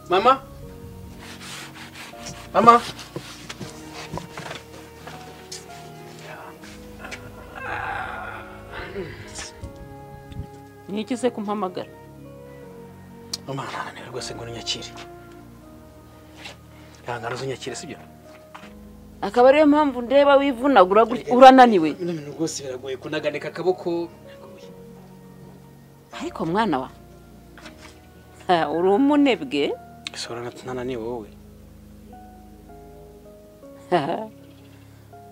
Mama? Mama? Niki se kumpamagara? Mama, ntananiwe rwose ngo unyakire. Ihangane unyakire sibyo? Akaba ariyo mpamvu ndeba wivunagura urananiwe. Bino bintu rwose biragoye kunaganeka akaboko. Ariko mwana wa uri umunebwe? Ese urananiwe wowe?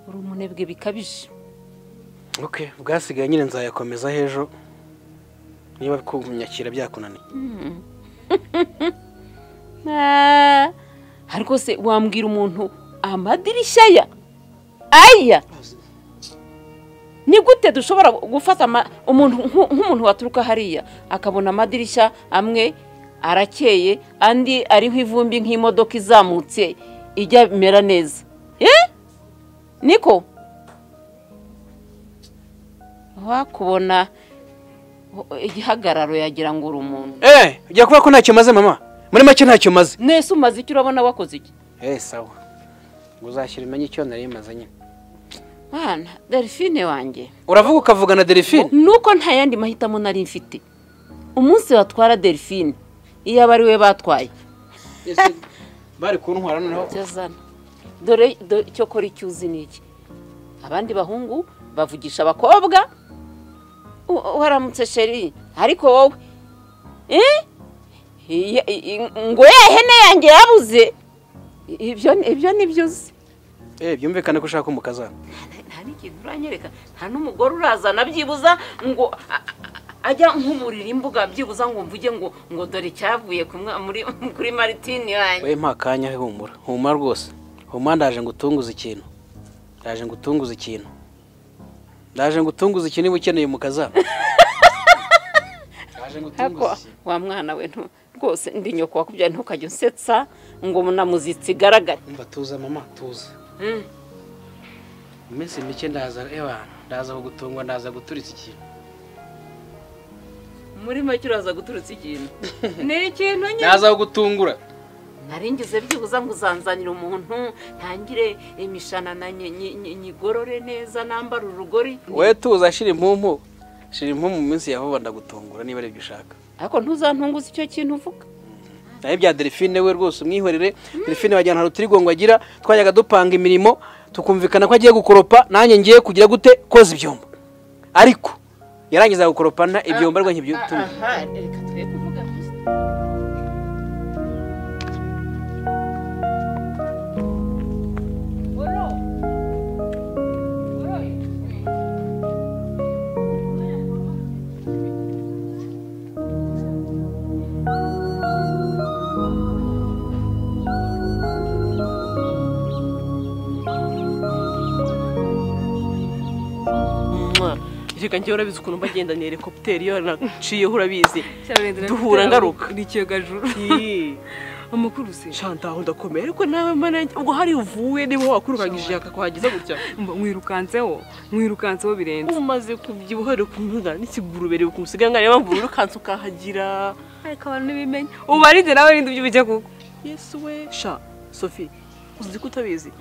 Uri umunebwe bikabije. Okay, bwasigaye nyine nzayakomeza hejo niba kunyakira byakunaniye. Ariko se wambwira umuntu amadirishya ya aya ni gute dushobora gufata umuntu nk'umuntu waturuka hariya akabona amadirishya amwe arakeye andi ariho ivumbi nk'imodoka izamutse ijya mera neza? Niko wakubona igihagararo yagira ngo uri umuntu. Ujya kuba ko ntacyo maze mama. Muri make ntacyo maze. Nese umaze icyo urabona wakoze iki? Sawa. Uzashyira umenye icyo nari maze nyine. Mwana, Delphine wanjye. Uravuga ukavuga na Delphine? Nuko nta yandi mahitamo nari mfite. Umunsi watwara Delphine, iyo abari we batwaye. Bari kuntwara noneho. Dore icyo kora icyuzi niki. Abandi bahungu bavugisha abakobwa waramutse sheri, ariko wowe ngo hene yanjye yabuze. Ibyo nibyo uzi. Byumvikane ko ushaka umukazana. Nta n'ikintu uranyereka, nta n'umugore urazana byibuza ngo ajya nkuburira imbuga byibuza ngo mvuge ngo dore cyavuye kuri Martine yanjye. We mpa akanya humura, humura rwose. Humura ndaje ngutunguze ikintu. Ndaje ngutunguze ikintu. Ndaje ngutunguze ikintu niba ukeneye umukazana. Ndaje ngutunguze ikintu. Wa mwana we rwose ndi nyoko wakubyaye ntukajya unsetsa ngo namuzitsi igaragare. Umva tuza mama tuza. Mu minsi mike ndaza ndaza kugutungwa ndaza guturitsa ikintu. Muri make uraza guturitsa ikintu. Ni ikintu nyine. Ndaza kugutungura. Naringize byibuza ngo uzanzanira umuntu ntangire imishanana nyigorore neza nambara urugori. We tuza shira impumpu. Shira impumpu mu minsi ya vuba ndagutungura niba ari ibyo ushaka. Ariko ntuzantunguze icyo kintu uvuga. Naye bya Delphine we rwose umwihorere. Delphine wajyana rutirigongo agira twajyaga dupanga imirimo tukumvikana ko agiye gukoropa nanjye ngiye kugira gute koza ibyombo. Ariko yarangiza gukoropana ibyombo ariko nkibyo tumi. Aha reka twe kuvuga. Reka njye urabizi ukuntu mbagenda ni helicopter iyo naciyeho urabizi duhura ngaruka ni ikiyogajuru. Amakuru se shantaho ndakomeye ariko nawe mana ubwo hari uvuye niba wakurukangije akakwageza gutya mwirukanseho birenze umaze kubyibuha rero kumugana n'ikigurubere ukumusiga ngane bamvura urukanse ukahagira ariko abantu ntibimenye ubarinde nawe rinde ubyibuke kuko Yesu we sha Sophie uzi ko utabizi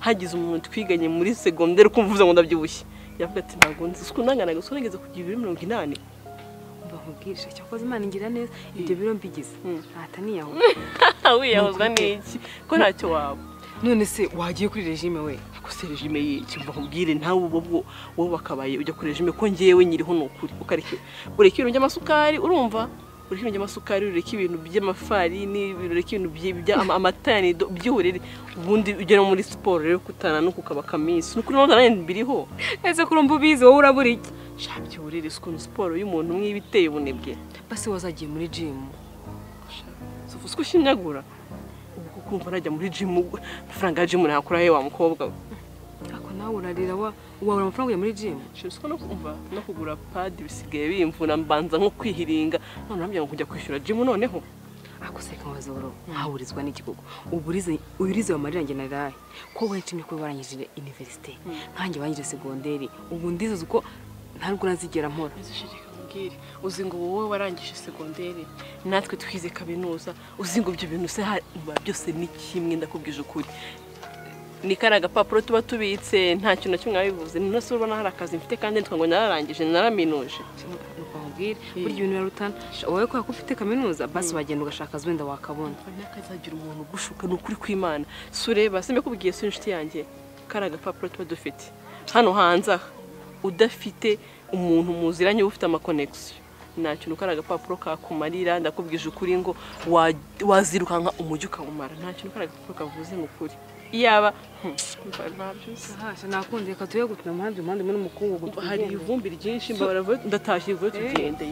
hagize umuntu twiganye muri secondaire kumvuza ngo ndabyibushye yavuga ati ntabwo nzi uko nanganaga gusa nageze ku biro 80. Mbakubwisha cyakoze Imana ingira neza ibyo biro mbigize ntata niyaho wiyahozwa n'iki ko ntacyo waba. None se wagiye kuri regime we? Ako se regime y'iki mbakubwire ntawe ubwo wowe wakabaye ujya kuri regime ko ngewe nyiriho nukuri ukareke ureke ibintu by'amasukari urumva ureke ibintu by'amasukari ureke ibintu by'amafarini ureke ibintu by'amata ya nido byihorere ubundi ugera muri siporo rero kutana no kukaba kamisi nukuri none nari mbiriho. Ese kurumva ubizi wowe urabura iki? Sha byihorere ukuntu siporo y'umuntu umwe ibiteye ubunebwe. Basi wazagiye muri gym. Sofu siko ushinyagura ubwo kumva najya muri gym amafaranga ya gym nakura he wa mukobwa we? Ako nawe urarira wa wabura amafaranga ya muri gym. Sho no kumva no kugura pad bisigaye bimvuna mbanza nko kwihiringa none nambye ngo kujya kwishyura gym noneho. Ako se kawazoro hawurizwa n'ikigugu uburize uyurize wa marira nge naraye ko wecimye ko barangije université nkanjye bangije secondaire ubu ndize uko Ntabwo nazigera mpora. Uzi ngo wowe warangije segonderi natwe twize kaminuza, uzi ngo ibyo bintu se byose ni kimwe, ndakubwije ukuri. Ni kari agapapuro tuba tubitse nta kintu na kimwe wabivuze. None urabona hari akazi mfite kandi nitwa ngo nararangije naraminuje. Nkubwire burya ibintu birarutana. Wowe ko ufite kaminuza basi wagenda ugashaka akazi wenda wakabona. Ntakazagira umuntu ugushuka, ni ukuri kw'Imana. Sureba simbikubwiye si inshuti yanjye, kari agapapuro tuba dufite hano hanze aha udafite umuntu muziranye ufite amakonegisiyo nta kintu kari agapapuro kakumarira. Ndakubwije ukuri ngo wazirukanka umujyi ukawumara, nta kintu kari agapapuro kavuze ngo ukuri. Iyaba hasha nakunze reka tuye gutuna umuhanda impande imwe n'umukungugu, hari ivumbi ryinshi mbabara ndatashye vuba tugende.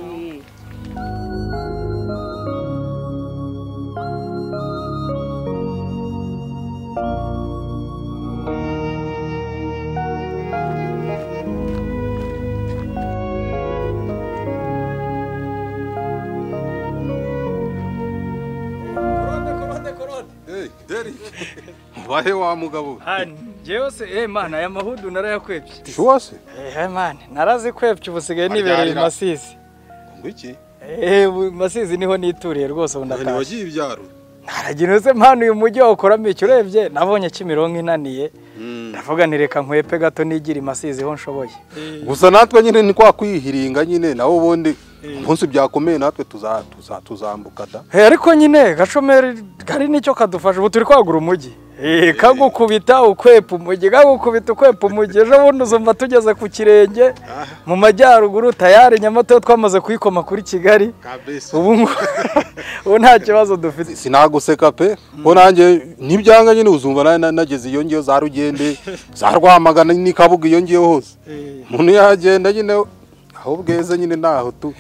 Wahe wa mugabo. Jewe se mana aya mahudu narayakwepye. Shuwa se? Man narazikwepye ubusigaye nibereye Masisi. Ngo iki? Masisi niho nituriye rwose ubu ndataye. Wagiye ibyaro. Naragira se mpano uyu mujyi wakoramo icyo urebye nabonye Kimironko inaniye. Ndavuga nti reka nkwepe gato nigira Masisi ho nshoboye. Gusa natwe nyine ni kwa kwihiringa nyine naho ubundi umunsi byakomeye natwe tuzambuka da. Ariko nyine gashomeri kari nicyo kadufasha ubu turi kwagura umujyi. Kagukubita ukwepa umujyi, kagukubita ukwepa umujyi, ejo bundi uzumva tugeze ku kirenge mu majyaruguru tayari Nyamata twamaze kuyikoma kuri Kigali. Ubu nta kibazo dufite. Sinaguseka pe ko nanjye nibyanga nyine uzumva nageze iyo ngiyo za Rugende za Rwamagana ni Kabuga iyo ngiyo hose. Umuntu yagenda nyine aho bweze nyine naho tu.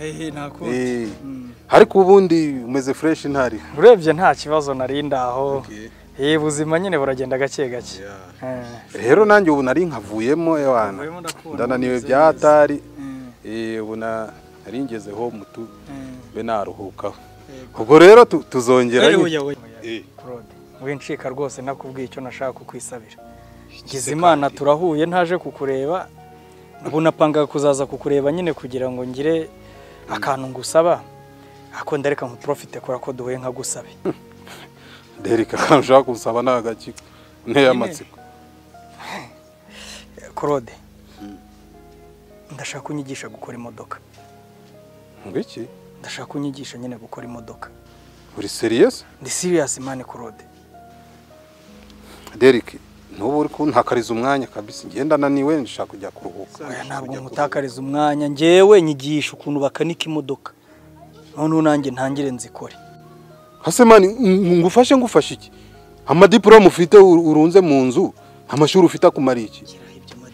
Ariko ubundi umeze fresh ntari. Urebye nta kibazo narinda aho. Ubuzima nyine buragenda gake gake. Rero nanjye ubu nari nkavuyemo ewana ndananiwe byatari. Ubu nari ngezeho mutu be naruhukaho. Ubwo rero tuzongera Claude wincika rwose nakubwiye icyo nashaka kukwisabira. Ngize Imana turahuye ntaje kukureba, ubu napangaga kuzaza kukureba nyine kugira ngo ngire akantu ngusaba, ako ndareka nkuprofite kora ko duhuye nkagusabe. Derika kanshaka kusaba nagaki nteye amatsiko. Claude ndashaka kunyigisha gukora imodoka. Ngiki? Ndashaka kunyigisha nyine gukora imodoka. Uri serious? Ndi serious man Claude. Derek ntubu uri kuntakariza umwanya kabisa, ngenda naniwe ndashaka kujya kuruhuka. Oya ntabwo mutakariza umwanya, ngewe nyigisha ukuntu bakanika imodoka. None nanjye ntangire nzikore. Hase mani ngufashe ngufashe iki? Amadiplome ufite urunze mu nzu, amashuri ufite akumara iki?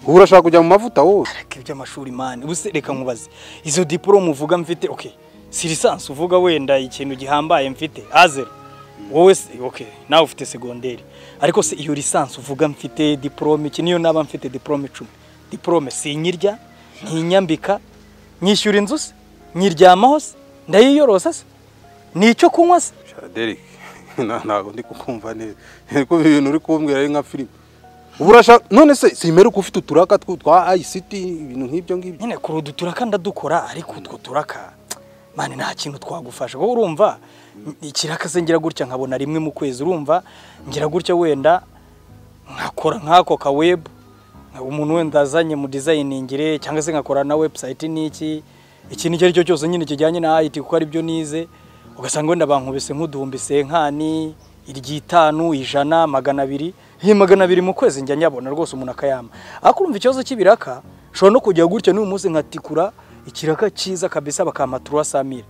Urashaka kujya mu mavuta wowe? Reka iby'amashuri mani, ubuse reka nkubaze. Izo diplome uvuga mfite, okay. Si lisansi uvuga wenda ikintu gihambaye mfite, A0. Wowe okay, nawe ufite secondaire. Ariko se iyo lisansi uvuga mfite diplome iki niyo naba mfite diplome 10. Diplome sinyirya, ntinyambika, nyishyura inzu se, nyiryamaho se, ndayiyorosa se. Nicyo kunywa se? Derek ntabwo ndi kukumva neza. Ariko ibintu uri kumbwira ari nka filime. Uburasha none se simera uko ufite uturaka twa ICT ibintu nk'ibyo ngibyo. Nyine kuri uduturaka ndadukora ariko utwo turaka mani nta kintu twagufasha. Wowe urumva ikiraka se ngira gutya nkabona rimwe mu kwezi, urumva ngira gutya wenda nkakora nk'ako ka web umuntu wenda azanye mu designingire cyangwa se nkakora na website n'iki ikintu icyo ari cyo cyose nyine kijyanye na IT kuko ari byo nize. Ugasanga wenda bankubise nk'uduhumbi senkani iryitanu 100 200 iyi 200 mu kwezi njya nyabona rwose umuntu akayama. Ariko urumva ikibazo cy'ibiraka ushobora no kujya gutya n'uyu munsi nkatikura ikiraka cyiza kabisa bakampa 300,000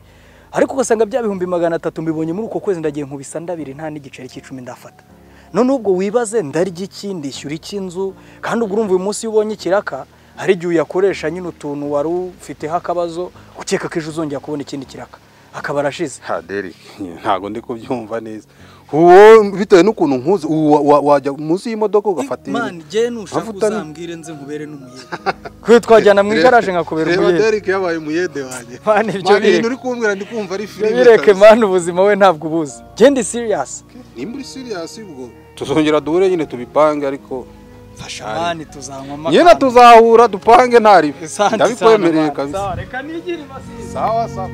ariko ugasanga bya 300,000 mbibonye muri uko kwezi ndagiye nkubisa ndabiri nta n'igiceri cy'icumi ndafata. None ubwo wibaze ndarya iki, ndishyura iki inzu, kandi ubwo urumva uyu munsi iyo ubonye ikiraka hari igihe uyakoresha nyine utuntu wari ufiteho akabazo ukeka ko ejo uzongera kubona ikindi kiraka akaba arashize. Ha Derek ntago ndi kubyumva neza. Uwo bitewe n'ukuntu nkuzi wajya munsi y'imodoka ugafata Man je nushaka uzambwire nze nkubere n'umuyede. Kwe twajyana mu igaraje nkakubera umuyede. Reba Derek yabaye umuyede wanjye. Man ibyo bintu uri kumbwira ndi kumva ari filime. Bireke man ubuzima we ntabwo ubuzi. Je ndi serious. Ni muri serious ubwo tuzongera duhure nyine tubipange ariko Fasha mani tuzanywa nyine tuzahura dupange ntari ndabikwemereye kabisa. Sawa reka nigire masizi. Sawa sawa.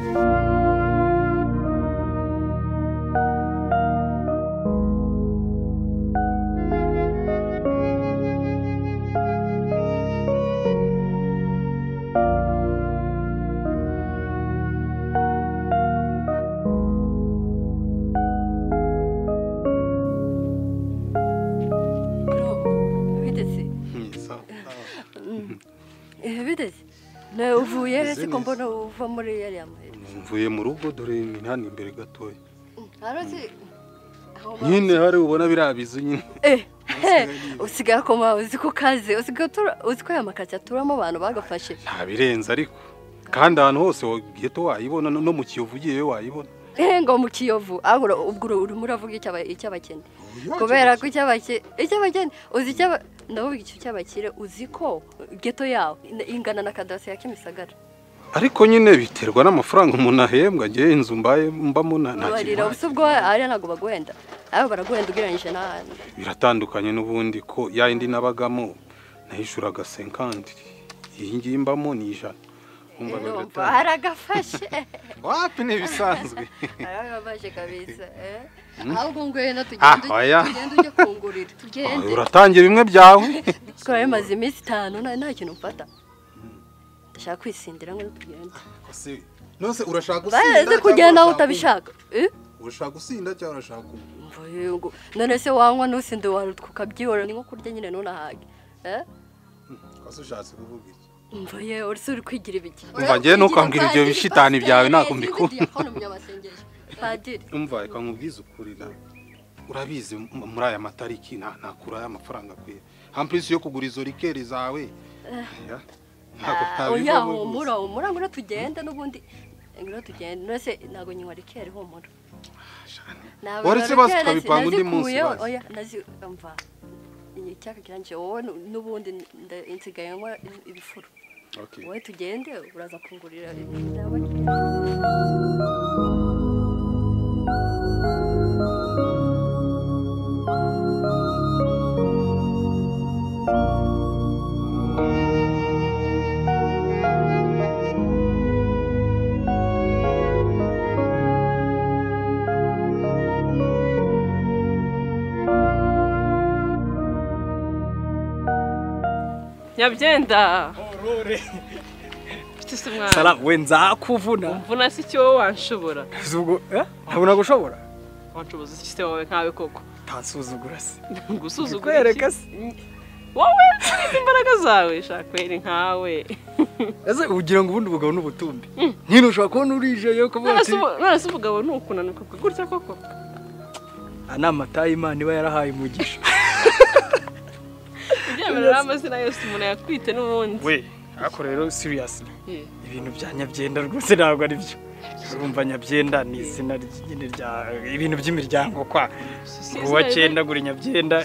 Uvuye se ko mbona uva muri yariya mahera? Mvuye mu rugo dore ni hano imbere gatoya. Nyine hari ubona birabizu nyine. Usigaye koma uzi ko kaze usigaye uzi ko aya makatsi aturamo abantu bagafashe. Nta birenze ariko kandi ahantu hose geto wayibona no mu Kiyovu ugiye wayibona. Ngo mu Kiyovu ahora ubwo urimo uravuga icy'abakene. Kubera ko icy'abakene uzi icy'aba ndavuga icyo cy'abakire uzi ko geto yawe ingana na kadasi ya Kimisagara. Ariko nyine biterwa n'amafaranga umuntu ahembwa ngiye inzu mbaye mbamo nta kintu. Ubwo ari ntago baguhenda. Aho baraguhenda ugereranyije n'ahandi. Biratandukanye n'ubundi ko ya indi nabagamo nahishuraga 50. Iyi ngiyi mbamo ni 100. Umva biratandukanye. Aragafashe. Wapi ni bisanzwe. Aragafashe kabisa. Ahubwo ngwena tugende ujye kungurira. Tugende. Uratangira bimwe byawe. Twari maze iminsi 5 nta kintu mfata. Ndashaka kwisindira ngo tugende. Nose urashaka gusinda? Baze kugenda aho utabishaka. Urashaka gusinda cyangwa urashaka kunywa? None se wanywa nusinde warutukabyihora ni nko kurya nyine nunahage. Kose ushatse kuvuga iki? Mvuye uri kwigira ibiki? Umva ngiye ntukambwira ibyo bishitani byawe nakumbikunda. Padiri. Umva reka nkubwize ukuri na urabizi muri aya matariki ntakura aya mafaranga akwiye. Hampisi yo kugura izo rikeri zawe. Oya humura humura ngo tugende n'ubundi ngo tugende nose ntago nywa rikeri humura. Waretse basi tukabipanga undi munsi basi. Oya nazi umva icyaka kiranje wowe n'ubundi nsigaye nywa ibifuru. Wowe tugende uraza kungurira. Nyabyenda. Aurore. Mfite umwana. Salam we nzakuvuna. Umvuna si cyo wanshobora. Ubwo ntabwo nagushobora. Wanshoboza iki se wowe nkawe koko? Tansuzugura se. Ngusuzugura. Kwereka se. Wowe ufite imbaraga zawe shakweri nkawe. Ese ugira ngo ubundi ubugabo n'ubutumbi. Nyine ushobora kubona urije yo kuvuga ati. None se ubugabo nukunanuka gutya koko? Ana amata y'Imana iba yarahaye umugisha. Byemera amazina yose umuntu yakwite n'ubundi. We, ariko rero seriously. Ibintu bya Nyabyenda rwose ntabwo ari byo. Urumva Nyabyenda ni izina nyine rya ibintu by'imiryango kwa. Uwa cyenda guri Nyabyenda.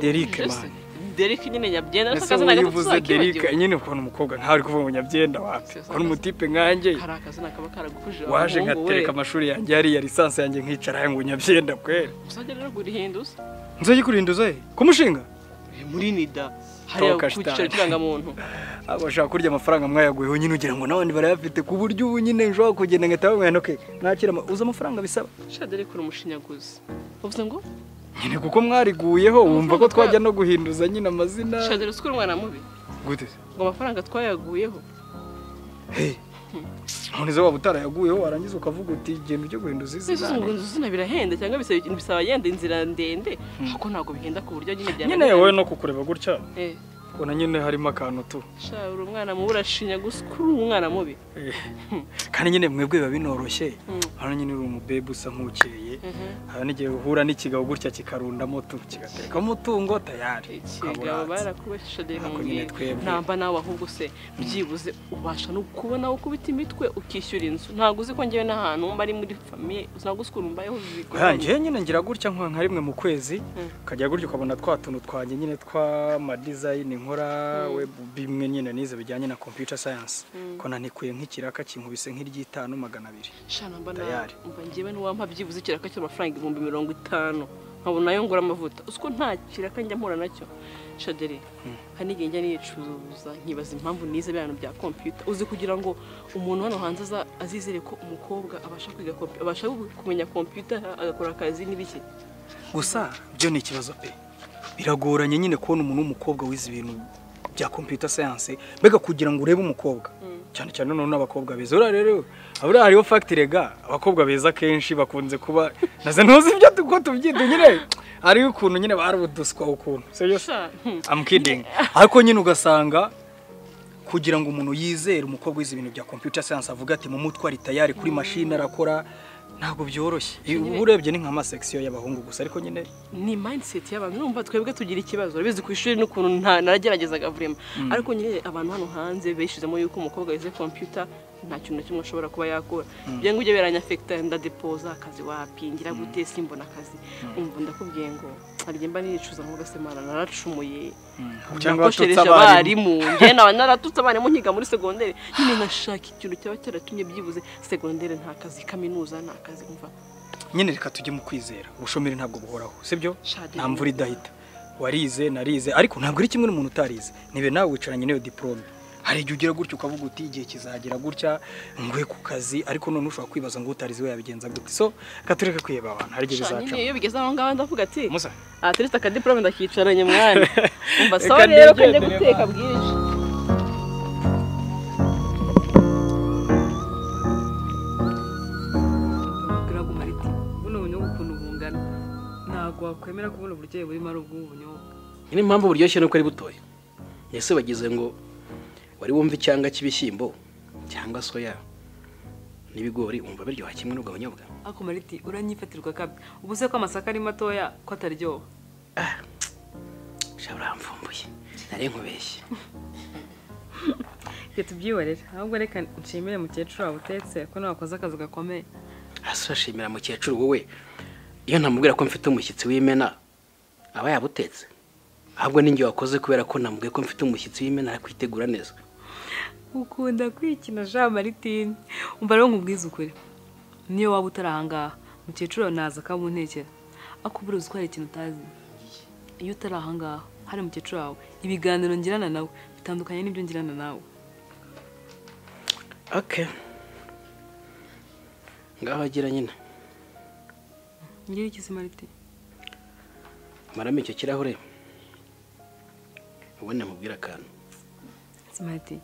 Derek man. Derek nyine Nyabyenda ariko akazina gato tuzakibagiwe. Derek nyine ukuntu umukobwa nkawe ari kuvuga ngo Nyabyenda wapi. Ukuntu umutipe nkanjye. Hari akazina kaba karagukujije. Waje nkatereka amashuri yanjye yari ya lisansi yanjye nkicara ngo Nyabyenda kwera. Uzajya rero gurihinduza. Nzajya kurinduza he? Kumushinga? Muri nida hariya ku cyicaro cy'irangamuntu abashaka kurya amafaranga mwayaguyeho nyine ugira ngo n'abandi barayafite ku buryo ubu nyine nshobora kugenda ngahita bamwe okay mwakira uza amafaranga bisaba sha dore kuri umushinyaguzi uvuze ngo nyine kuko mwariguyeho wumva ko twajya no guhinduza nyine amazina sha dore usukura umwana mubi gute ngo amafaranga twayaguyeho hey none zo waba utarayaguyeho warangiza ukavuga uti genda ujye guhinduza izina. Izina birahenda cyangwa bisaba yenda inzira ndende kuko ntabwo bihenda ku buryo nyine byana. Nyine wowe no kukureba gutya. Ubona nyine harimo akantu tu. Sha uri umwana mubi urashinya gusukura umwana mubi. Kandi nyine mwebwe biba binoroshye. Hano nyine uri umubebe usa nk'ukeye. Hano n'igihe uhura n'ikigabo gutya kikarundamo tu kigatereka umutungo tayari. Ikigabo barakubesha de namba nawe ahubwo se byibuze ubasha no kubona ukubita imitwe ukishyura inzu. Ntabwo uzi ko ngewe n'ahantu mba ari muri famille ntabwo uzi ukuntu mbayeho bigoye. Ngewe nyine ngira gutya nka rimwe mu kwezi ukajya gutya ukabona twa tuntu twanjye nyine twa ma design nkora web bimwe nyine nize bijyanye na computer science ko nanikuye nk'ikiraka kinkubise nk'iry'itanu 200. Sha namba nawe umva ngewe n'uwampa byibuze ikiraka cy'amafaranga 50,000 nkabona yo ngura amavuta usko nta kiraka njya mpura nacyo Shadere hari n'igihe njya nicuza nkibaza impamvu nize ibintu bya computer uzi kugira ngo umuntu hano hanze azizere ko umukobwa abasha kwiga computer abasha kumenya computer agakora akazi n'ibiki gusa byo ni ikibazo pe biragoranye nyine kubona umuntu w'umukobwa wize ibintu bya computer science mbega kugira ngo urebe umukobwa cyane cyane none n'abakobwa beza ura rero abura hariyo factory ga abakobwa beza kenshi bakunze kuba naze ntuzi ibyo tuko tubyita nyine ari ukuntu nyine barubuduswa ukuntu serious I'm kidding ariko nyine ugasanga kugira ngo umuntu yizere umukobwa wize ibintu bya computer science avuga ati mu mutwe ari tayari kuri machine arakora ntabwo byoroshye urebye ni nka ma section y'abahungu gusa ariko nyine ni mindset y'abantu urumva twebwe tugira ikibazo urabizi ku ishuri n'ukuntu naragerageza vraiment ariko nyine abantu hano hanze bishizemo yuko umukobwa wize computer nta kintu na kimwe ashobora kuba yakora byo ngo ujye beranya affecta ndadepoza akazi wapingira gute simbona akazi umva ndakubwiye ngo hari mba nicuza ngo gasemana naracumuye cyangwa watutse abarimu nge nawe naratutse abarimu nkiga muri secondaire nyine nkashaka ikintu cyaba cyaratumye byibuze secondaire nta kazi kaminuza nta kazi umva nyine reka tujye mu kwizera ubushomeri ntabwo buhoraho sibyo nta mvura idahita warize narize ariko ntabwo ari kimwe n'umuntu utarize nibe nawe wicaranye n'iyo diplome hari igihe ugira gutya ukavuga uti igihe kizagera gutya ngwe ku kazi ariko none ushobora kwibaza ngo utarize we yabigenza gute so reka tureke kwiheba abantu hari igihe bizaca nyine iyo bigeze aho ngaho ndavuga ati ah turiste aka diplome ndakicaranye mwana umva sawa rero ko njye guteka bwije buno bunyobwa ukuntu bungana ntabwo wakwemera kubona uburyohe burimo ari ubw'ubu bunyobwa nyine impamvu buryoshye nuko ari butoya ese bagize ngo wari wumva icyanga cy'ibishyimbo cyangwa soya n'ibigori umva biryoha kimwe n'ubwo bunyobwa ako Mariti uranyifatirwa kabye ubu se ko amasaka ari matoya ko ataryoha ah sha uramvumbuye nari nkubeshye reka tubyihorere ahubwo reka nshimire mukecuru wawe utetse ko nawe wakoze akazi gakomeye hasi urashimira mukecuru wowe iyo ntamubwira ko mfite umushyitsi w'imena aba yabutetse ahubwo ninjye wakoze kubera ko namubwiye ko mfite umushyitsi w'imena arakwitegura neza ukunda kwikina Jean Martin umva rero nkubwize ukuri niyo waba utari ahangaha mukecuru naza akabuntekera akubura uzi ko hari ikintu utazi iyo utari ahangaha hari mukecuru wawe ibiganiro ngirana nawe bitandukanye n'ibyo ngirana nawe okay ngaho agira nyine ngira iki se Martin maramo icyo kirahure ubundi namubwira akantu Martin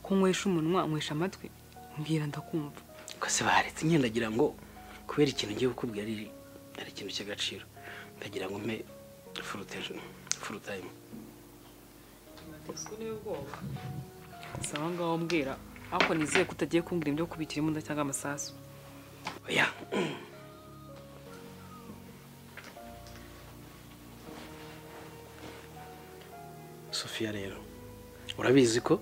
ko nywesha umunwa nywesha amatwi mbwira ndakumva ko se baretse nyine ndagira ngo kubera ikintu ngiye kukubwira ari ikintu cy'agaciro ndagira ngo mpe full time sawa ngaho mbwira ariko nizeye ko utagiye kumbwira ibyo kubikira imbunda cyangwa amasasu oya Sofia rero urabizi ko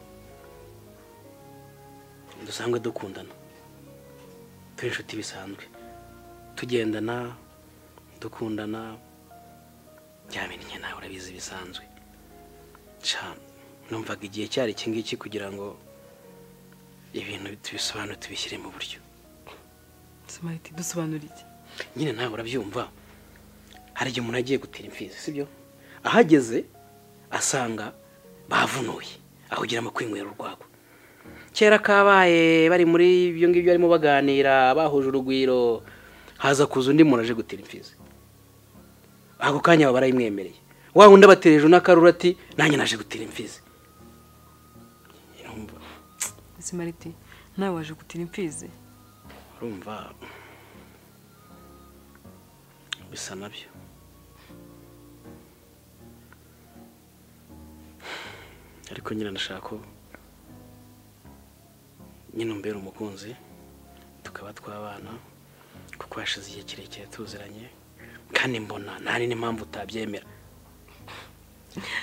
dusanzwe dukundana turi inshuti bisanzwe tugendana dukundana byamenye nawe urabizi bisanzwe numvaga igihe cyari iki ngiki kugira ngo ibintu tubisobanure tubishyire mu buryo Mariti dusobanura iki nyine nawe urabyumva hari igihe umuntu agiye gutira imfizi sibyo ahageze asanga bavunuye ahugira mu kwinywera urwagwa kera kabaye bari muri ibyo ngibyo barimo baganira bahuje urugwiro haza kuza undi muntu aje gutira imfizi ako kanya baba barayimwemereye wa wundi abatereje n'akaruru ati nanjye naje gutira imfizi Mariti nawe waje gutira imfizi urumva bisa nabyo ariko nyine ndashaka ko nyine umbera umukunzi tukaba twabana kuko hashize igihe kirekire tuziranye kandi mbona nta n'impamvu utabyemera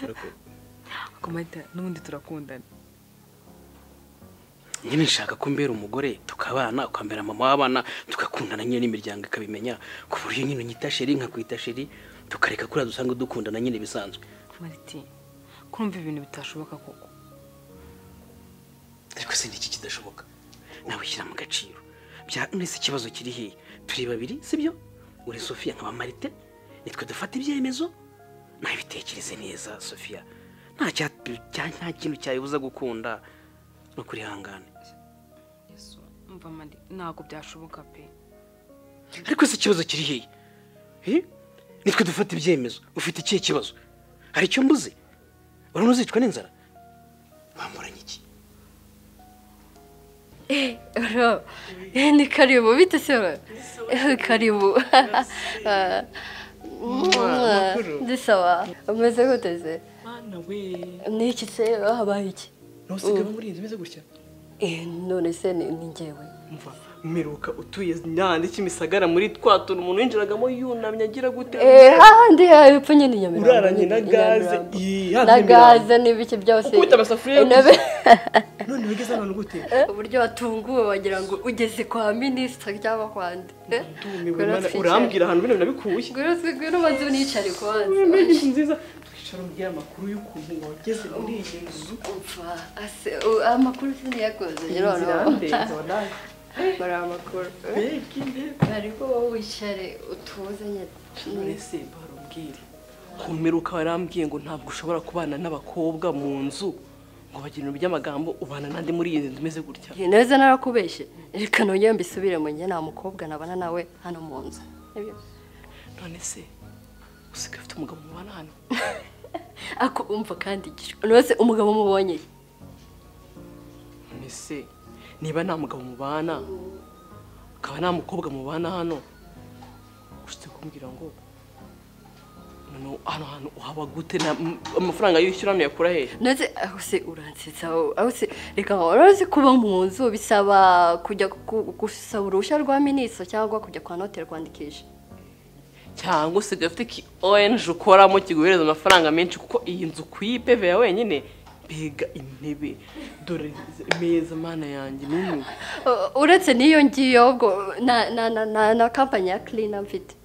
ariko Marita n'ubundi turakundana nyine nshaka ko mbera umugore tukabana ukambera mama w'abana tugakundana nyine n'imiryango ikabimenya ku buryo nyine unyita sheri nkakwita sheri tukareka kuriya dusanga dukundana nyine bisanzwe Mariti kumva ibintu bitashoboka koko ariko se niki kidashoboka nawe shyira mu gaciro bya nese ikibazo kiri hehe turi babiri sibyo uri Sofia nkaba Marite Nitwe dufata ibyemezo. Nabitekereze neza Sofia. Nta kintu cyayibuza gukunda no kurihangana. Yesu, umva mandi, ntabwo byashoboka pe. Ariko se ikibazo kiri hehe? Nitwe dufata ibyemezo. Ufite ikihe kibazo? Hari icyo mbuze? Urabona uzicwa n'inzara? Wamburanye iki? Ni karibu bite se? Karibu. Ndisawa. Umeze gute se? Mana we. Ni iki se habaye iki? Ntusigaye muri inzu imeze gutya? None se ni njyewe. Umva, mperuka utuye nyandi Kimisagara muri twa tuntu umuntu yinjiragamo yunamye agira gute? Hahandi hepfo nyine Nyamirambo. Uraranye na gaze, na gaze n'ibiki byose. Ukubita amasafuriya intebe. None wigeze ahantu gute? Uburyo watunguwe wagira ngo ugeze kwa minisitiri cyangwa kwa nde. Urambwira ahantu bino nabikuye. Ngwino ubanze unicare kwanza. Mbega inzu nziza. Twicara umbwira amakuru y'ukuntu wageze muri iyi nzu. Umva, amakuru siniyakoze. Bari amakuru. Ariko wowe wicare utuze nyine. None se barumbwire. Kumperuka warambwiye ngo ntabwo ushobora kubana n'abakobwa mu nzu ngo bagira ibintu by'amagambo, ubana nande muri iyi nzu imeze gutya? Neza narakubeshye. Reka nongere mbisubire mu njye nta mukobwa nabana nawe hano mu nzu. None se usigaye ufite umugabo mubana hano? Ako umva kandi none se umugabo mubonye? None se niba nta mugabo mubana akaba nta mukobwa mubana hano, ushatse kumbwira ngo none hano hantu uhaba gute? Amafaranga yishyura hano yakura hehe? None aho se uransetsa, aho se reka urazi kuba mu nzu bisaba kujya gusaba uruhushya rwa minisitiri cyangwa kujya kwa noteri kwandikisha, cyangwa usigaye ufite ki ONG ukoramo kiguhereza amafaranga menshi, kuko iyi nzu kuyipeve ya wenyine mbega intebe dore imeza mana yanjye n'umwe. Uretse n'iyo ngiyo ubwo na kampani ya cleaner mfite.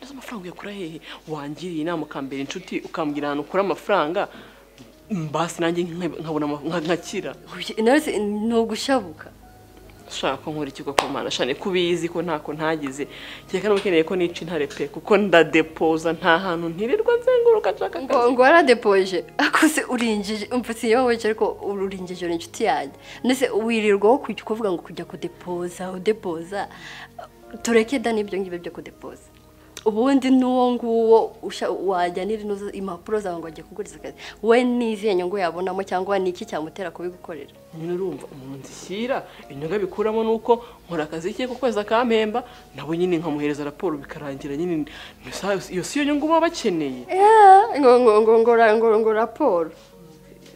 None amafaranga uyakura hehe? Wangiriye inama ukambera inshuti ukambwira ahantu ukura amafaranga, mbasi nanjye nkabona nkakira. None ni ugushabuka. Ushaka ko nkora iki koko mana? Shane kubizi ko ntako ntagize. Kereka n'ukeneye ko nica intare pe, kuko ndadepoza nta hantu ntirirwa nzenguruka nshaka akazi. Ngo waradepoje? Akose urinjije, umva siyoboje ariko urinjije uri inshuti yanjye. Nese wirirwa kuvuga ngo kujya kudepoza, udepoza. Tureke da n'ibyo ngibyo byo kudepoza. Ubundi n'uwo nguwo wajyanira impapuro zawe ngo ajye kuguriza akazi, we n'izihe nyungu yabonamo cyangwa ni iki cyamutera kubigukorera? Nyine urumva umuntu nzishyira inyungu abikuramo nuko nkora akazi ke ku kwezi akampemba, nawe nyine nkamuhereza raporo bikarangira nyine. Iyo si yo nyungu baba bakeneye. Ngo raporo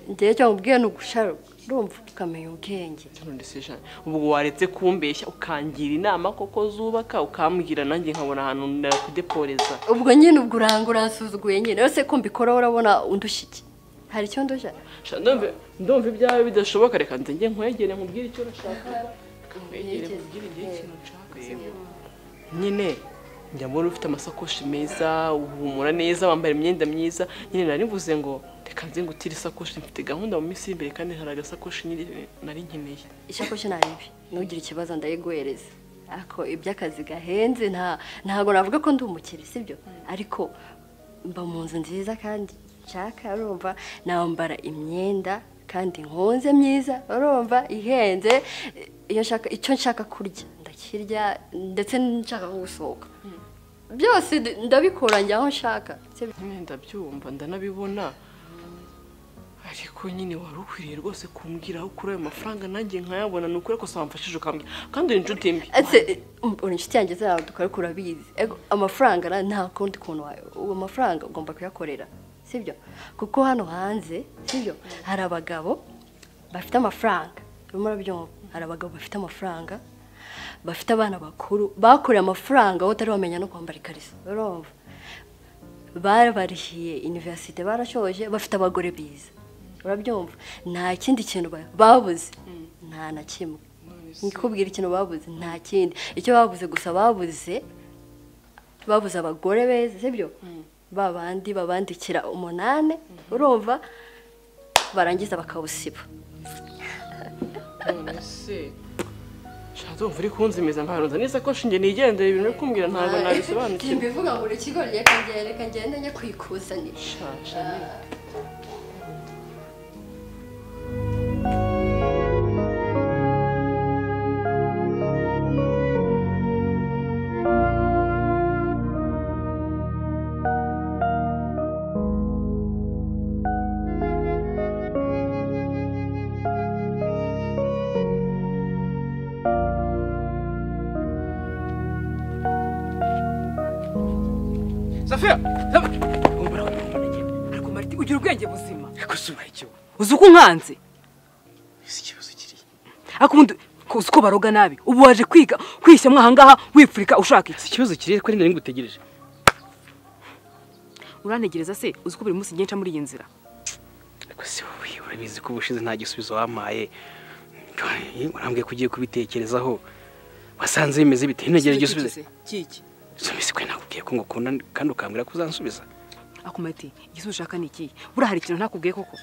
njyewe icyo nkubwiye ni ugushara, urumva ukamenya ubwenge. Ubwo waretse kumbeshya ukangira inama koko zubaka, ukambwira nanjye nkabona ahantu nakudeporeza. Ubwo nyine ubwo uransuzuguye nyine. Ese ko mbikora urabona undushya iki? Hari icyo ndushya? Ndumva ibyawe bidashoboka, reka nze njye nkwegere nkubwire icyo nshaka. Nkwegere nkubwire ikintu nshaka. Nyine njya mbona ufite amasakoshi meza, uhumura neza, wambara imyenda myiza. Nyine nari mvuze ngo reka nze ngutire isakoshi, mfite gahunda mu minsi y'imbere kandi hari agasakoshi nari nkeneye. Isakoshi naribi, ntugire ikibazo ndayiguhereza. Ariko iby'akazi gahenze ntago navuga ko ndi umukire, sibyo? Ariko mba mu nzu nziza kandi nshaka, urumva nambara imyenda kandi nkunze myiza, urumva ihenze. Iyo nshaka icyo nshaka kurya ndakirya, ndetse nshaka gusohoka byose ndabikora njya aho nshaka. Ndabyumva ndanabibona, ariko nyine wari ukwiriye rwose kumbwira aho ukura ayo mafaranga nanjye nkayabona. Ni ukuri ko wamfashije ukambwira, kandi uri inshuti mbi. Ese uri inshuti yanjye zawe dukora urabizi. Amafaranga nta kundi kuntu uwo mafaranga ugomba kuyakorera, sibyo? Kuko hano hanze, sibyo, hari abagabo bafite amafaranga, urimo urabyumva, hari abagabo bafite amafaranga bafite abana bakuru bakoreye amafaranga aho utari wamenya no kwambara ikariso, urumva barabarihiye universite barashoje, bafite abagore biza, urabyumva, nta kindi kintu babuze, nta na kimwe. Nikubwira ikintu babuze, nta kindi. Icyo babuze gusa babuze abagore beza, sibyo? Babandi babandikira 8, urumva barangiza bakawusiba. None se Ndumva uri kunzimiza mbaruza neza ko shinge nigendera ibintu uri kumbwira ntabwo nabisobanukirwa. Mbivuga ngo ikigo reka ngende njye kwikusanira. Safia, ariko Marti ugira ubwenge buzima. Uzi uko nkanze? Ikibazo kiri. Ariko ubundi uzi ko baroga nabi. Ubu waje kwiga kwishyamwa aha ngaha wipfurika ushaka iki? Ikibazo kiri ko nari ngutegereje. Urantegereza se uzi ko buri munsi ngenca muri iyi nzira? Ariko se wowe urabizi ko ubushize nta gisubizo wampaye. Urambwiye ko ugiye kubitekerezaho. Wasanze bimeze bite? Ntegereje igisubizo. Kiki? Sumisi kwe nakubwiye ko ngukunda kandi ukambwira ko uzansubiza. Ako Marti, igisubizo ushaka ni iki? Buriya hari ikintu ntakubwiye koko?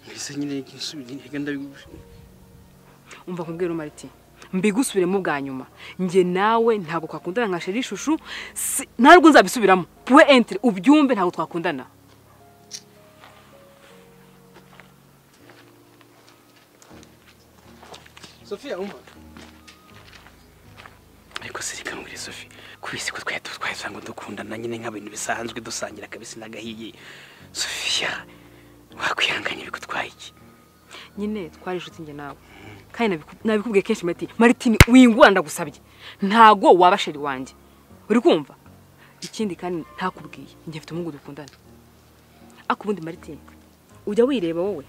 Mbese nyine igisubizo Umva nkubwire Marti, mbigusubiremo bwa nyuma. Njye nawe ntabwo twakundana nka Sheri Shushu, ntabwo nzabisubiramo. Point entre ubyumve ntabwo twakundana. Sofia umva. Ariko sirika mbwire Sophie, kubisi ko twari twasanga dukundana nyine nk'abintu bisanzwe dusangira kabisi nagahiye. Sofia wakwihanganye bigutwaye iki? Nyine twari inshuti njye nawe. Kandi nabikubwiye kenshi Marti, Martini wingura ndagusabye. Ntago waba sheri wanjye. Uri kumva? Ikindi kandi ntakubwiye, njye mfite umuhungu dukundana. Ako ubundi Martini, ujya wireba wowe?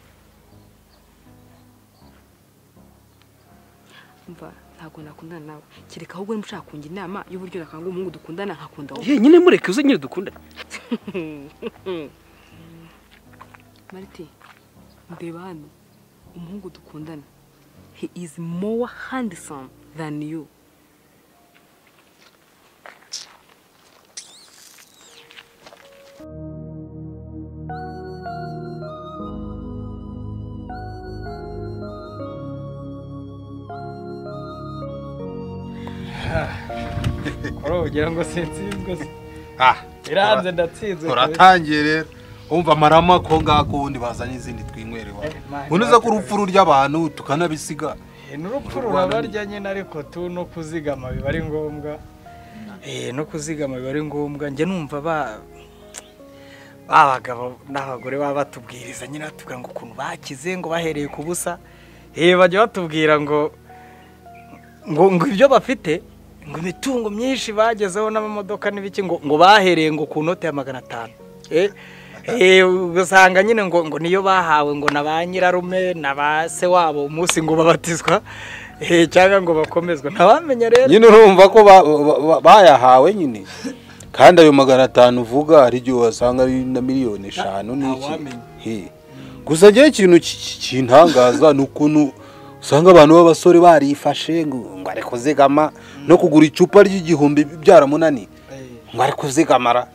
Umva ntago nakundana nawe. Kereka ahubwo niba ushaka kungira inama y'uburyo nakanga umuhungu dukundana nkakunda wowe. Nyine mureke uze nyine dukundana. Marti, ndeba hano umuhungu dukundana. He is more handsome than you. Ugira ngo sinsinzwe se. Iranze ndatsinzwe. Uratangiye rero. Umva amarama ko ngako ubundi bazanye izindi twinywerewa. Unuza ko urupfu rurya abantu tukanabisiga. N'urupfu rurabarya nyine ariko tu no kuzigama biba ari ngombwa. No kuzigama biba ari ngombwa. Njye numva ba abagabo n'abagore baba batubwiriza nyine batubwira ngo ukuntu bakize ngo bahereye ku busa. Bajya batubwira ngo ngo ibyo bafite ngo imitungo myinshi bagezeho n'amamodoka n'ibiki ngo bahereye ngo ku note ya 500. Ugasanga nyine ngo niyo bahawe ngo na ba nyirarume na ba se wabo umunsi ngo babatizwa cyangwa ngo bakomezwa ntabamenya rero. Nyine urumva ko bayahawe nyine. Kandi ayo 500 uvuga ari igihe wasanga ari na miliyoni 5 n'iki. Gusa ngiye ikintu kintangaza ni ukuntu usanga abantu b'abasore barifashe ngo ari kuzigama no kugura icupa ry'igihumbi byaramunani ngo ari kuzigamara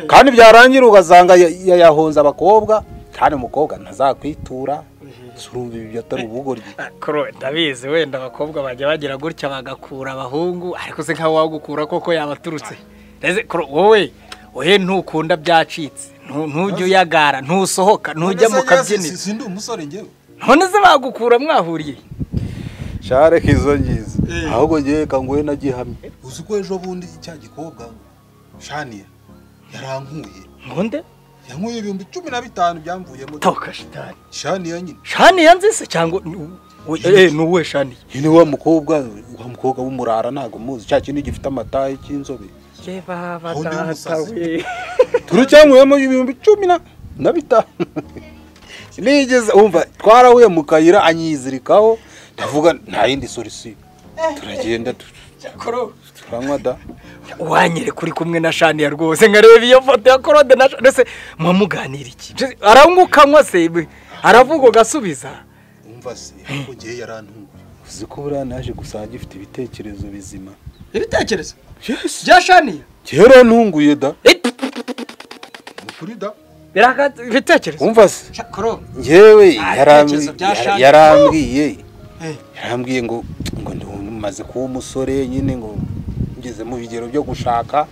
kandi byarangira ugasanga yayahonza abakobwa kandi umukobwa ntazakwitura. Surumva ibi atari ubugoryi. Kuro ndabizi wenda abakobwa bajya bagira gutya bagakura abahungu ariko se nka wagukura koko yabaturutse. Kuro wowe ohe ntukunda byacitse ntujya uyagara ntusohoka ntujya mu kabyiniro. Sindi umusore ngewe. None se bagukura mwahuriye? Share kizo ngize. Ahubwo ngiye kangoye nagihamye. Uzi ko ejo bundi cya gikobwa Shania yarankuye. Ngonde? Yankuye 15,000 byamvuyemo. Toka shitani. Shania nyine. Shania nzise cyangwa nuwe Shania. Nyine wa mukobwa w'umurara ntago muzi cya kintu gifite amataye cy'inzobe. Je baba data we. Turucyankuyemo 15,000. Nigeze umva twarahuye mu kayira anyizirikaho ndavuga nta yindi solution. Turagenda turanywa da. Wanyere kuri kumwe na Shania rwose nkareba iyo foto ya Claude na ndetse mwamuganira iki? Arangukanwa se aravuga gasubiza. Umva se ko gihe yarantunguye. Uzi ko buriya naje gusanga gifite ibitekerezo bizima. Ibitekerezo? Yes. Bya Shania? Yarantunguye da. Kuri da. Biraka ibitekerezo. Umva se. Njyewe yarambwiye. Yarambwiye ngo ndumaze kuba umusore nyine ngo ngeze mu bigero byo gushaka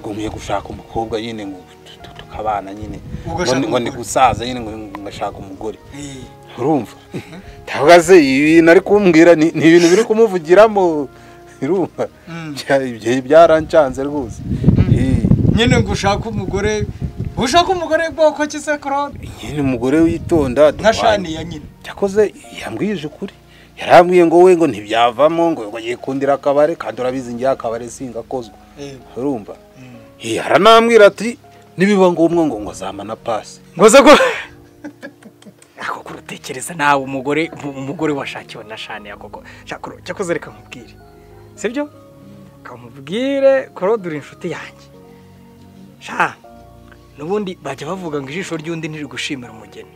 ngo nkwiye gushaka umukobwa nyine ngo tukabana nyine ngo ndi gusaza nyine ngo ngashaka umugore. Urumva? Ndavuga ibintu ari kumbwira ni ibintu biri kumuvugiramo. Urumva? Ibyo byarancanze rwose. Nyine ngo ushaka umugore, ushaka umugore bwoko ki se Claude? Nyine umugore witonda nka Shaniya nyine. Cyakoze yambwije ukuri. Yarambwiye ngo we ngo ntibyavamo ngo yikundira akabare kandi urabizi ngiye akabare singakozwa. Urumva? Aranambwira ati nibiba ngombwa ngo ngo zamana pasi. Ngo ze ko ako kurutekereza nawe umugore washakiwe na Shaniya koko. Cyakoze reka nkubwire. Sibyo? Kamubwire Claude uri inshuti yanjye. Sha nubundi bajya bavuga ngo ijisho ry'undi ntirigushimira umugeni.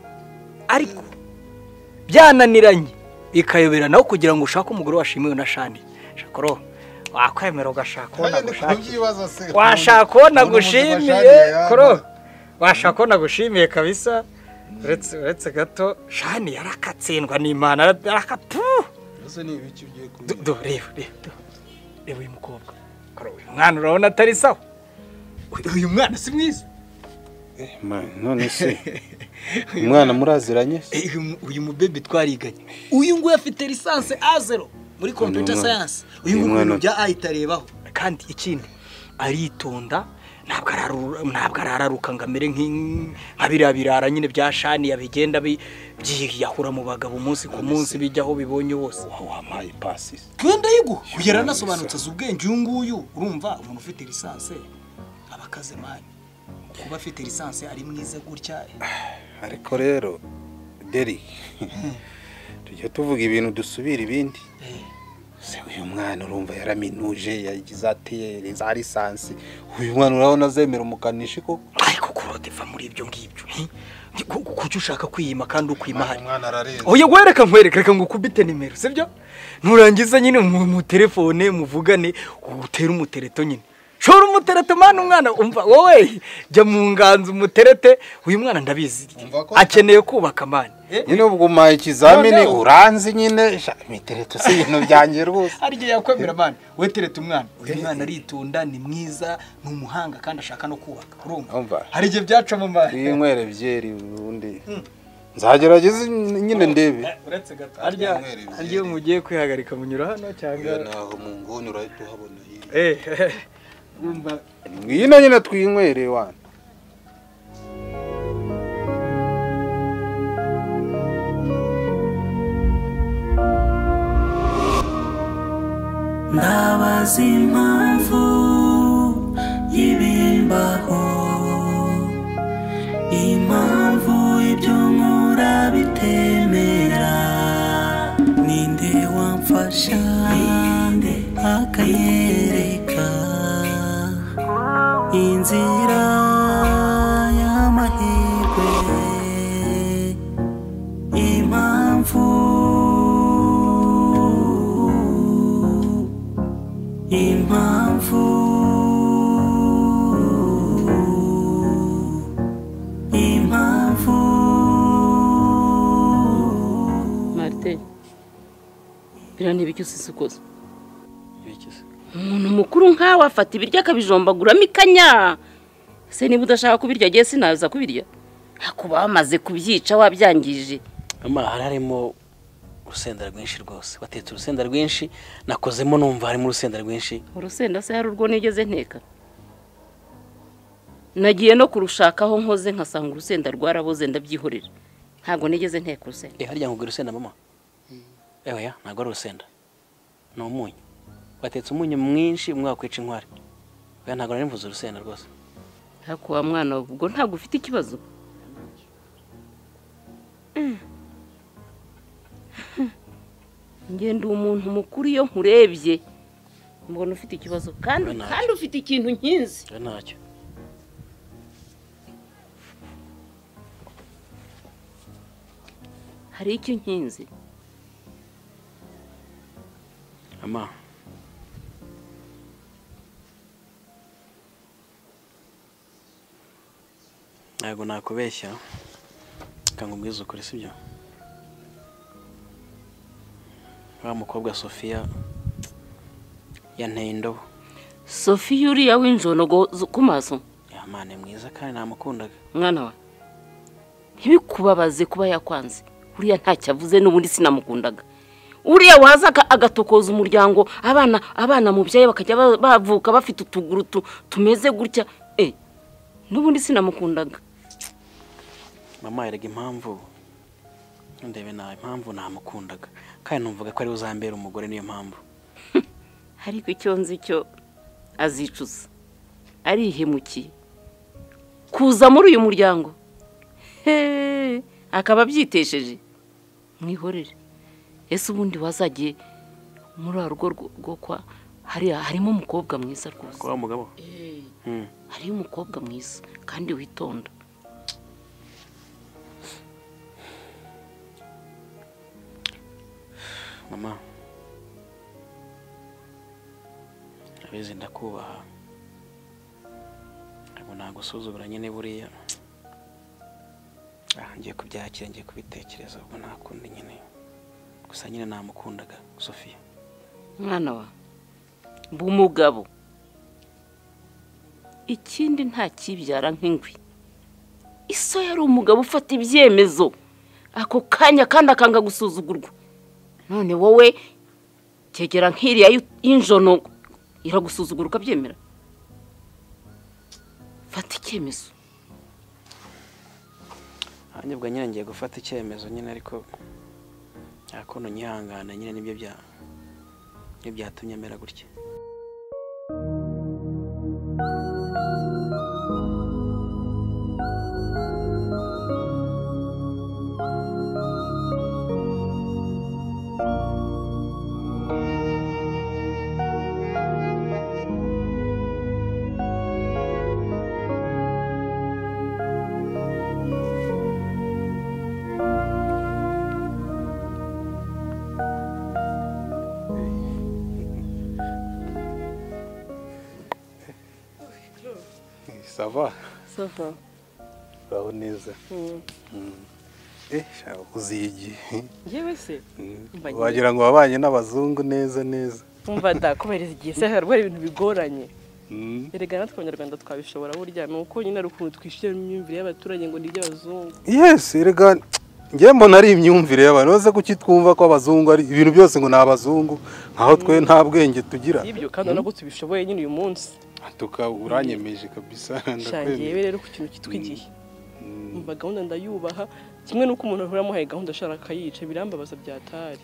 Ariko byananiranye ikayobera nawe kugira ngo ushake umugore washimiwe na Shaniya. Shakoro wakwemera ugashaka ubona gushaka. Washaka ubona gushimiye Koro. Washaka ubona gushimiye kabisa. Uretse gato Shaniya arakatsindwa n'Imana arakatu. Ese ni ibiki ugiye kumbwira? Do reba reba uyu mukobwa. Koro uyu mwana urabona atari sawa. Uyu mwana si mwiza. Man, none se umwana muraziranye? Uyu mubebe twariganye. Uyu nguyu afite licence A0 muri computer science. Uyu nguyu bya IT arebaho. Kandi ikindi aritonda ntabwo arararuka ngo amere nka biriya birara nyine bya Shaniya bigenda byiyahura mu bagabo umunsi ku munsi bijyaho bibonye wose. Wampaye pasi. Kwenda yiguha. Yaranasobanutse azi ubwenge uyu nguyu urumva umuntu ufite licence abakaze mani. Kuba afite licence ari mwiza gutya. Ariko rero Deri tujye tuvuga ibintu dusubira ibindi. Se uyu mwana urumva yaraminuje yagize ati za licence uyu mwana urabona azemera umukanishi koko? Ariko Claude va muri ibyo ngibyo. Kuki ushaka kwiyima kandi ukwima hari? Oya gwereka nkwereka reka ngo ukubite nimero sibyo? Nurangiza nyine mu telefone muvugane utere umutereto nyine. Shora umutereto mana umwana umva wowe jya mu nganzo umuterete uyu mwana ndabizi akeneye kubaka mani. Nyine ubwo umaye ikizamini uranzi nyine imitereto si ibintu byanjye rwose. Hari igihe yakwemera mani we tereta umwana uyu mwana aritonda ni mwiza ni umuhanga kandi ashaka no kubaka urumva hari igihe byacamo mani. Twinywere byeri ubundi nzagerageza nyine ndebe. Uretse gato harya iyo mugiye kwihagarika munyura hano cyangwa naho mu ngoni urahita uhabona hirya. Ngwino nyine twinywere wana. Ndabaza impamvu y'ibimbaho, impamvu ibyo nkora bitemera, ninde wamfasha akanyereka inzira y'amahirwe, impamvu impamvu impamvu. Martin biriya ni ibiki usisukoza? Umuntu mukuru nkawe afata ibiryo akabijombaguramo ikanya. Se niba udashaka kubirya agiye sinaza kubirya. Hakuba bamaze kubyica wabyangije. Mama harimo urusenda rwinshi rwose. Batetse urusenda rwinshi nakozemo numva harimo urusenda rwinshi. Urusenda se hari urwo nigeze nteka. Nagiye no kurushakaho nkoze nkasanga urusenda rwaraboze ndabyihorera. Ntabwo nigeze nteka urusenda. Harya ngo urusenda mama? Ewe ya ntabwo ari urusenda. Ni umunyu. Batetse umunyu mwinshi umwe wakwica inkware. Oya ntabwo nari mvuze urusenda rwose. Hako wa mwana ubwo ntabwo ufite ikibazo. Ngende umuntu mukuru iyo nkurebye mbona ufite ikibazo kandi ufite ikintu nkinzi. Ntacyo. Hari icyo nkinzi. Ama Ntabwo nakubeshya kangubwiza ukuri sibyo? Wa mukobwa Sofia yanteye indobo. Sofia uriya w'injonogo ku maso? Yamane mwiza kandi namukundaga. Mwana wa ntibikubabaze kuba yakwanze. Uriya ntacyo avuze n'ubundi sinamukundaga. Uriya waza agatokoza umuryango, abana mubyaye bakajya bavuka bafite utuguru tumeze gutya, n'ubundi sinamukundaga. Mama erega impamvu ndebe na impamvu namukundaga kandi numvaga ko ari uzambera umugore, niyo mpamvu. Ariko icyo nzi cyo azicuza, arihemukiye kuza muri uyu muryango, akaba abyitesheje. Mwihorere. Ese ubundi wazagiye muri rugo rwo kwa hariya harimo umukobwa mwiza rwose. Kwa mugabo? Hariyo umukobwa mwiza kandi witonda. Mama, abizi ndakubaha, ntabwo nagusuzugura nyine buriya. Ngiye kubyakira, ngiye kubitekereza, ubwo nta kundi nyine. Gusa nyine namukundaga Sofia. Mwana wa bumugabo, ikindi nta kibyara nk'ingwi. Iso yari umugabo ufata ibyemezo ako kanya kandi akanga gusuzugurwa. None wowe cyegera nk'iriya y'injono iragusuzugura ukabyemera? Fata icyemezo. Hanyuma nyine ngiye gufata icyemezo nyine, ariko akono nyihangana nyine nibyo byatumye mera gutya. Ça va? Ça va. Uraho neza. Uziye igihe. Yewe se? Wagira ngo wabanye n'abazungu neza neza. Umva da kubereza igihe se harwara ibintu bigoranye. Erega natwe abanyarwanda twabishobora burya, nuko nyine ari ukuntu twishyira imyumvire y'abaturage ngo ni iby'abazungu. Yes, erega ngiye mbona ari imyumvire y'abantu baze kuki twumva ko abazungu ari ibintu byose ngo ni abazungu, nkaho twe nta bwenge tugira. Ibyo kandi nabwo tubishoboye nyine uyu munsi. Tuka uranyemeje kabisa ndakwemeye. Rero ku kintu kitwigiye. Umva gahunda ndayubaha, kimwe nuko umuntu ahora amuhaye gahunda ashaka akayica birambabaza byatari.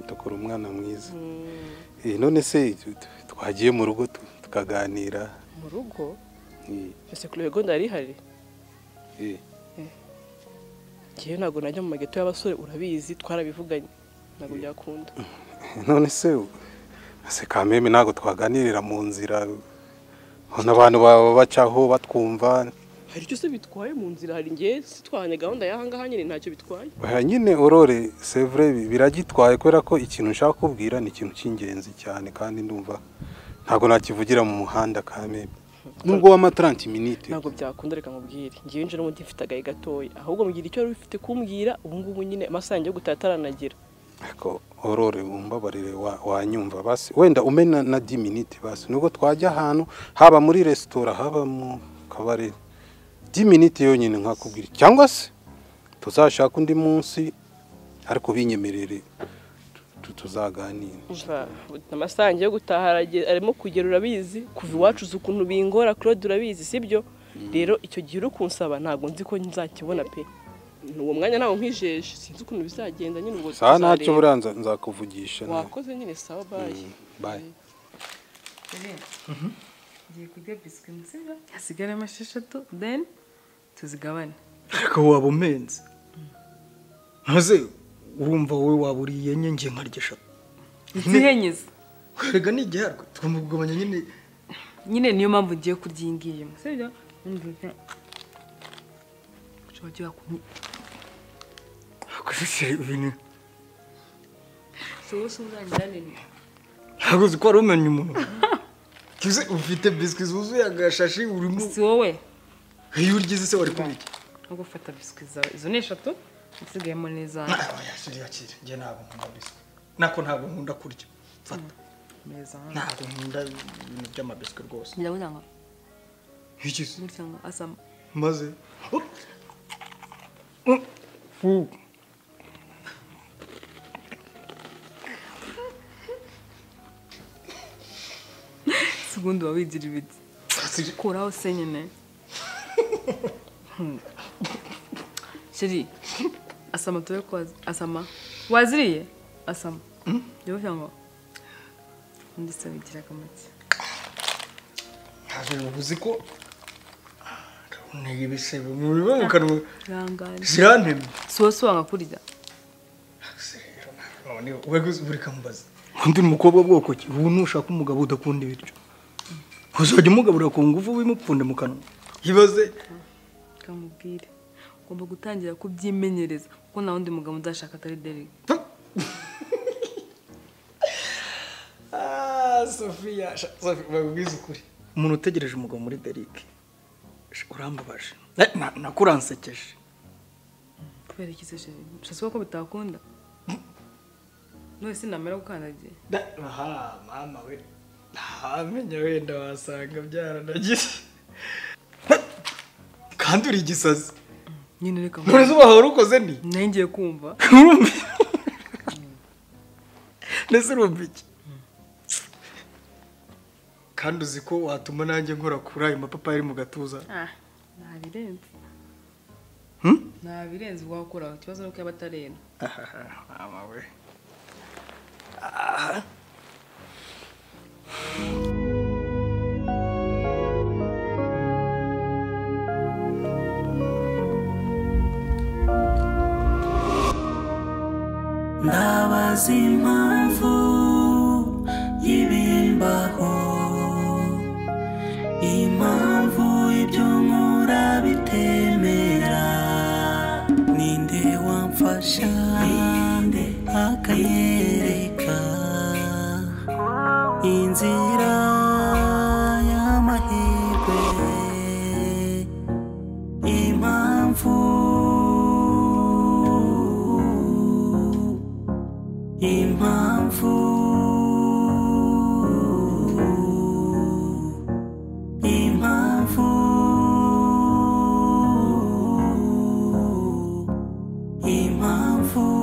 Tukora umwana mwiza. None se twagiye mu rugo tukaganira. Mu rugo? Ese kuri gahunda yari ihari? Ngiye ntabwo najya mu mageto y'abasore urabizi twarabivuganye. Ntabwo byakunda. None se kameme ntabwo twaganirira mu nzira. Abantu bacaho batwumva. Hari icyo se bitwaye mu nzira? Hari ngiye sitwanye gahunda y'ahangaha nyine ntacyo bitwaye. Oya nyine Aurore, c'est vrai biragitwaye kubera ko ikintu nshaka kubwira ni ikintu cy'ingenzi cyane kandi ndumva ntabwo nakivugira mu muhanda kameme. Nubwo wa 30 minutes. Ntabwo byakunda, reka nkubwire. Ngiye nje n'umuti mfite agaye gatoya. Ahubwo mbwira icyo wari ufite kumbwira ubu ngubu nyine amasaha yanjye yo gutataranagira. Ariko Aurore umbabarire wanyumva basi wenda umena na 10 minutes basi, nubwo twajya ahantu haba muri restaurant haba mu kabari 10 minutes yonyine nkakubwira, cyangwa se tuzashaka undi munsi ariko binyemerere tuzaganira. Amasaha yanjye yo gutaha arimo kugera urabizi, kuva iwacu uzi ukuntu bingora Claude urabizi sibyo? Rero icyo gihe uri kunsaba ntabwo nzi ko nzakibona pe. Uwo mwanya nawo nkwijeje sinzi ukuntu bizagenda nyine ubwo. Sawa ntacyo buranza nzakuvugisha. Wakoze nyine sawa, bye. Bye. Ngiye kurya biscuit sibyo? Hasigaremo 6 then tuzigabane. Ariko waba umenze. Ntuze urumva wowe waburiye enye ngiye nkarya 3. Izihenyeze. Erega ni igiharwe tugomba kugabanya nyine. Nyine niyo mpamvu ngiye kurya iyi ngiyi. Sibyo? Ntabwo uzi ko wari umennye umuntu. Ufite biswi zuzuye agashashi urimo. Si wowe. Iyo uryize se wari kubiki? No gufata biscuit zawe. Izo ni 3 nsigayemo neza. Oya shiri yakire. Nge ntabwo nkunda biscuit. Nako ntabwo nkunda kurya. Fata. Meza. Ntabwo nkunda ibintu by'amabiscuit rwose. Ndabona ngo. Iki? Gutya ngo asama. Maze. Ubundi wabigira ibiti. Kuraho se nyine. Sheri asama tuwe kwa asama. Waziriye asama. Yo ngo ndetse bigira kamati. Haje ubuzi ko ntege ibisebe mu biba mu kanwa. Rangane. Zirantemye. So wanga kurya. None wewe buri kambaza. Undi mukobwa bwoko ki? Ubu nushaka umugabo udakunda ibiryo. Uzajya umugaburira ku ngufu wimupfunde mu kanwa. Ibaze kamubwire. Ugomba gutangira kubyimenyereza kuko nta wundi mugabo udashaka atari Derek. Ah, Sofia, Sofia babwiza ukuri. Umuntu utegereje umugabo muri Derek. Urambabaje. Nakuransekeje. Kubera iki se chérie? Ushaka ko bitakunda? None sinamera gukandagiye. Aha, mama we. Ntamenya wenda wasanga byaranagize. Kandi uri igisazi. Nyine reka. None se wahora ukoze ni? Nangiye kumva. Nese urumva iki? Kandi uzi ko watuma nanjye nkora kuri ayo mapapayi ari mu gatuza. Ah, nabirenze. Nabirenze wakora ikibazo nuko yabatarena. Mama we. Ah. Ndabaza impamvu y'ibimbaho, impamvu ibyo nkora bitemera, ninde wamfasha akanyereka inzira y'amahirwe, impamvu impamvu impamvu impamvu.